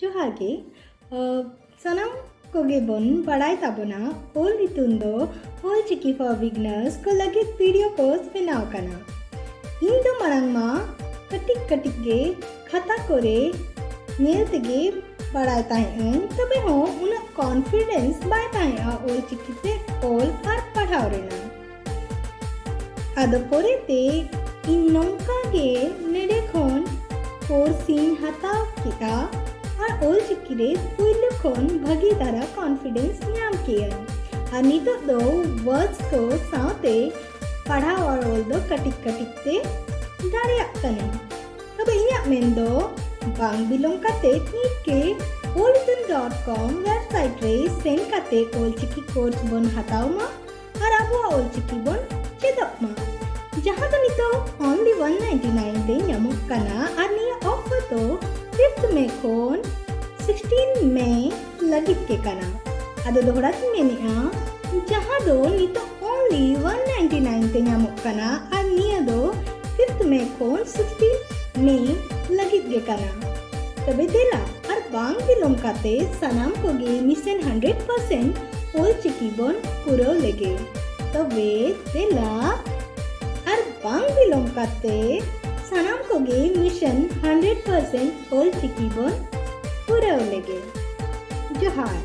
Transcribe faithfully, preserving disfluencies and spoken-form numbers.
ᱡᱚᱦᱟᱨ ᱜᱮ᱾ ᱟᱸ, ᱥᱟᱱᱟᱢ ᱠᱚᱜᱮ ᱵᱚᱱ ᱵᱟᱲᱟᱭ ᱛᱟᱵᱚᱱᱟ, ᱚᱞ ᱤᱛᱩᱱ ᱫᱚ ᱚᱞ ᱪᱤᱠᱤ for beginners ᱠᱚ ᱞᱟᱹᱜᱤᱫ video course ᱵᱮᱱᱟᱣ ᱠᱟᱱᱟ᱾ ᱤᱧ ᱫᱚ ᱢᱟᱲᱟᱝ ᱢᱟ ᱠᱟᱹᱴᱤᱡ ᱠᱟᱹᱴᱤᱡ ᱜᱮ ᱠᱷᱟᱛᱟ ᱠᱚᱨᱮ ᱧᱮᱞ ᱛᱮᱜᱮ ᱵᱟᱲᱟᱭ ᱛᱟᱦᱮᱸ ᱟᱹᱧ, ᱛᱚᱵᱮ ᱦᱚᱸ ᱩᱱᱟᱹᱜ confidence ᱵᱟᱭ ᱛᱟᱦᱮᱸᱜᱼᱟ ᱚᱞ ᱪᱤᱠᱤ ᱛᱮ ᱚᱞ ᱟᱨ ᱯᱟᱲᱦᱟᱣ ᱨᱮᱱᱟᱜ᱾ ᱟᱫᱚ ᱯᱚᱨᱮᱛᱮ ᱤᱧ ᱱᱚᱝᱠᱟ ᱜᱮ ᱱᱮᱰᱮ ᱠᱷᱚᱱ course ᱤᱧ ᱦᱟᱛᱟᱣ ᱠᱮᱫᱼᱟ ᱟᱨ ᱚᱞ ᱪᱤᱠᱤ ᱨᱮ ᱯᱩᱭᱞᱩ ᱠᱷᱚᱱ ᱵᱷᱟᱹᱜᱤ ᱫᱷᱟᱨᱟ confidence ᱧᱟᱢ ᱠᱮᱫᱼᱟᱹᱧ᱾ ᱟᱨ ᱱᱤᱛᱚᱜ ᱫᱚ words ᱠᱚ ᱥᱟᱶᱛᱮ ᱯᱟᱲᱦᱟᱣ ᱟᱨ ᱚᱞ ᱫᱚ ᱠᱟᱹᱴᱤᱡ ᱠᱟᱹᱴᱤᱡ ᱛᱮ ᱫᱟᱲᱮᱭᱟᱜ ᱠᱟᱹᱱᱟᱹᱧ᱾ ᱛᱚᱵᱮ ᱤᱧᱟᱹᱜ ᱢᱮᱱ ᱫᱚ ᱵᱟᱝ ᱵᱤᱞᱚᱢ ᱠᱟᱛᱮ ᱱᱤᱛ ᱜᱮ ᱚᱞ ᱤᱛᱩᱱ dot com website ᱨᱮ ᱥᱮᱱ ᱠᱟᱛᱮ ᱚᱞ ᱪᱤᱠᱤ course ᱵᱚᱱ ᱦᱟᱛᱟᱣ ᱢᱟ ᱟᱨ ᱟᱵᱚᱣᱟᱜ ᱚᱞ ᱪᱤᱠᱤ ᱵᱚᱱ ᱪᱮᱫᱚᱜ ᱢᱟ, ᱡᱟᱦᱟᱸ ᱫᱚ ᱱᱤᱛᱚᱜ only one ninety nine ᱛᱮ ᱧᱟᱢᱚᱜ ᱠᱟᱱᱟ ᱟᱨ ᱱᱤᱭᱟᱹ offer ᱫᱚ fifth May ᱠᱷᱚᱱ sixteen May ᱞᱟᱹᱜᱤᱫ ᱜᱮ ᱠᱟᱱᱟ᱾ ᱟᱫᱚ ᱫᱚᱦᱲᱟ ᱛᱤᱧ ᱢᱮᱱᱮᱫᱼᱟ, ᱡᱟᱦᱟᱸ ᱫᱚ ᱱᱤᱛᱚᱜ only one ninety nine ᱛᱮ ᱧᱟᱢᱚᱜ ᱠᱟᱱᱟ ᱟᱨ ᱱᱤᱭᱟᱹ ᱫᱚ fifth May ᱠᱷᱚᱱ sixteen May ᱞᱟᱹᱜᱤᱫ ᱜᱮ ᱠᱟᱱᱟ᱾ ᱛᱚᱵᱮ ᱫᱮᱞᱟ ᱟᱨ ᱵᱟᱝ ᱵᱤᱞᱚᱢ ᱠᱟᱛᱮ ᱥᱟᱱᱟᱢ ᱠᱚᱜᱮ mission hundred percent Ol Chiki ᱵᱚᱱ ᱯᱩᱨᱟᱹᱣ ᱞᱮᱜᱮ᱾ ᱛᱚᱵᱮ ᱫᱮᱞᱟ ᱟᱨ ᱵᱟᱝ ᱵᱤᱞᱚᱢ ᱠᱟᱛᱮ ᱥᱟᱱᱟᱢ ᱠᱚᱜᱮ mission hundred percent Ol Chiki ᱵᱚᱱ ᱯᱩᱨᱟᱹᱣ ᱞᱮᱜᱮ᱾ ᱡᱚᱦᱟᱨ᱾